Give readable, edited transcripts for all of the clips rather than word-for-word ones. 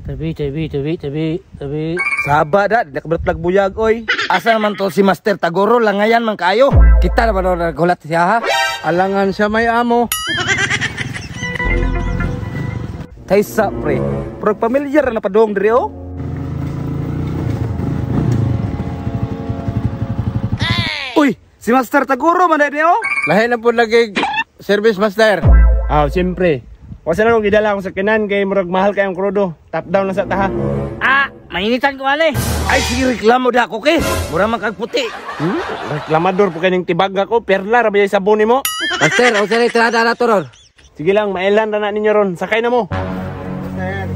Tabi, tabi, tabi, tabi, tabi. Saba da, di nakabalat buyag oy. Asa naman to si Master Taguro langayan man kayo. Kita naman o naghulat siya ha. Alangan siya may amo. Kaysa pre, pero pamilyar na padong diri oh. Uy, si Master Taguro man diri oh. Lahi na po lagi service master. Ah, siyempre. Wasa na kong gidala akong sakinan kay murag mahal kayong krudo. Top down na sa taha. Ah, mainitan ko ale. Ay sige reklamo da ko ke. Mura man kag puti. Hmm? Reklamador po kaning tibag ako, perla ra ba yung sabon nimo? Master, unsa na tirada na to ron? Sige lang, mailan ra na ninyo ron. Sakay na mo. Master.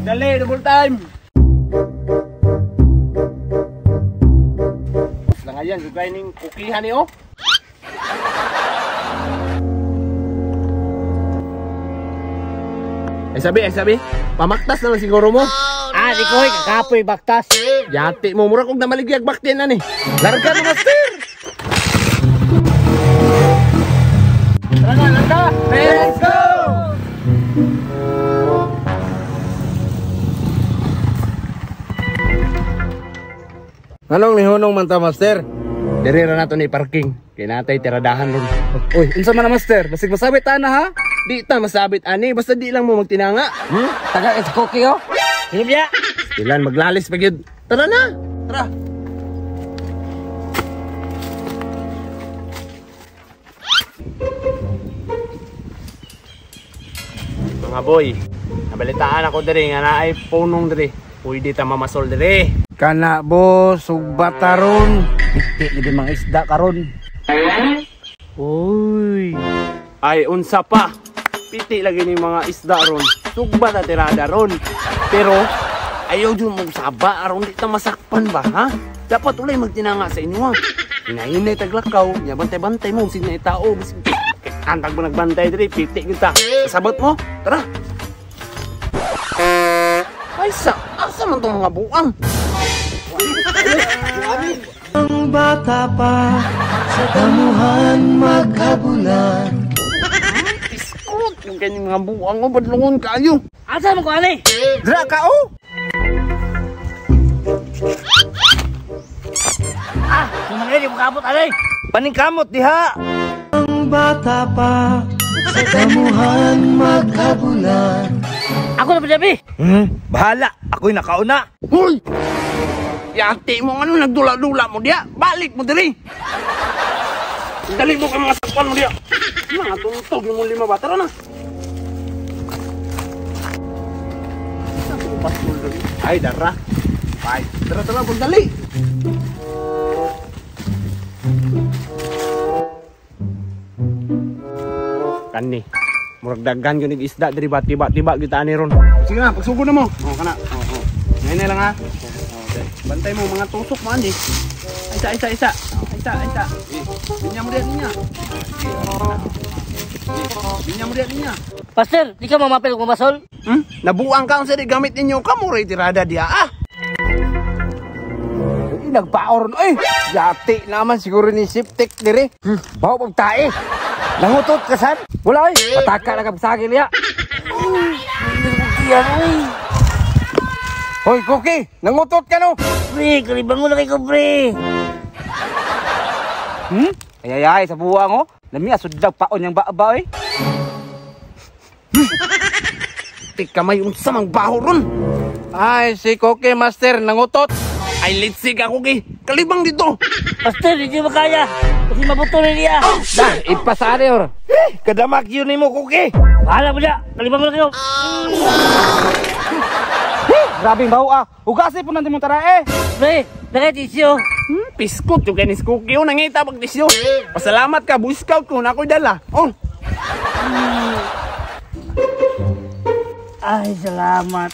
Dali, double time. Langayan, jugay ning kukihan ni oh. Ay sabi, pamaktas naman siguro mo. Ah, di ko, kakapoy baktas. Yati mo, mura kong namaligyag baktin na ni. Larga na master. Tara na, larga. Let's go! Anong nihunong man ta master? Diri ra nato ni parking. Kay natay tiradahan ron. Uy, unsa man na master? Basig masabit ta na ha? Di ta masabit ani, basta di lang mo magtinanga. Hmm? Taga is cookie oh. Hinibya. Ilan maglalis pa gyud. Tara na. Tara. Mga boy, nabalitaan ako diri nga naay punong diri. Pwede ta mamasol diri. Kana bo sugba taron. Piti gid mga isda karon. Uy. Ay unsa pa? Piti lagi ni mga isda ron. Sugba ta tirada ron. Pero ayaw jud mong saba aron di ta masakpan ba ha? Dapat ulay magtinanga sa inyo ha. Hinahinay taglakaw, nya bantay-bantay mo sig na tao bisig antag mo nagbantay diri piti gyud ta. Sabot mo? Tara. Ay sa asa man tong mga buang? Ang bata pa sa damuhan maghabulan. Biskot yung kanyang mga buang o badlungon kayo. Asa man ko ani? Dra ka oh. Ah, sumangay di mo kabot ani. Paningkamot diha. Ang bata pa sa damuhan maghabulan. Ako na padabi. Bahala, ako'y nakauna. Hoy! Yati mo ano nagdula-dula mo diya. Balik mo diri. Dali mo ka mga sakpan mo diya. Mga tuntog yung lima ba? Tara na. Ay, dara. Ay, tara tara pagdali. Kani. Murag daghan gyud isda diri ba tiba-tiba gyud ani ron. Sige na, pagsugod na mo. Oh, kana. Oh, oh. Ngayon na lang ha. Okay. Bantay mo mga tusok man eh. Isa, isa, isa. Isa, isa. Binya mo diyan niya. Binya mo diyan niya. Pastor, di ka mamapil kung masol? Hmm? Nabuang ka unsa di gamit ninyo kamo ray tirada diya ah. Uy, nagpaor no eh. Yati naman siguro ni siptik diri. Bawo pag tae. Nangutot ka san? Wala eh. Pataka lang ang saging niya. Yan uy. Hoy Cookie, nangutot ka no? Pre, kalibangon na kay ko pre. Hmm? Ay ay ay sa buwang oh. Lami asudlag paon yang baba oy. Tik kamay unsa mang baho ron. Ay si Cookie master nangutot. Ay litsig ako ki. Kalibang dito. Pastor, di mo kaya. Kasi mabuto na niya. Dah, ipasaan or. Eh, kadamak yun nimo Cookie. Bahala mo diya. Kalibangon na kayo. Grabing baho ah. Hugasi po nanti mong tara eh. Pre, nakatisyo. Piskot yung kanis Cookie oh, nangita pag tisyo. Pasalamat ka, Boy Scout ko na ako'y dala. Oh. Ay, salamat.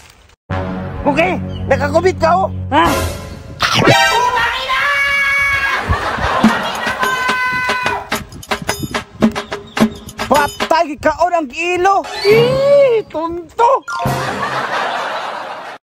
Cookie, nakakubit ka oh. Ha? Patay kaon ang ilo. Ih, tunto.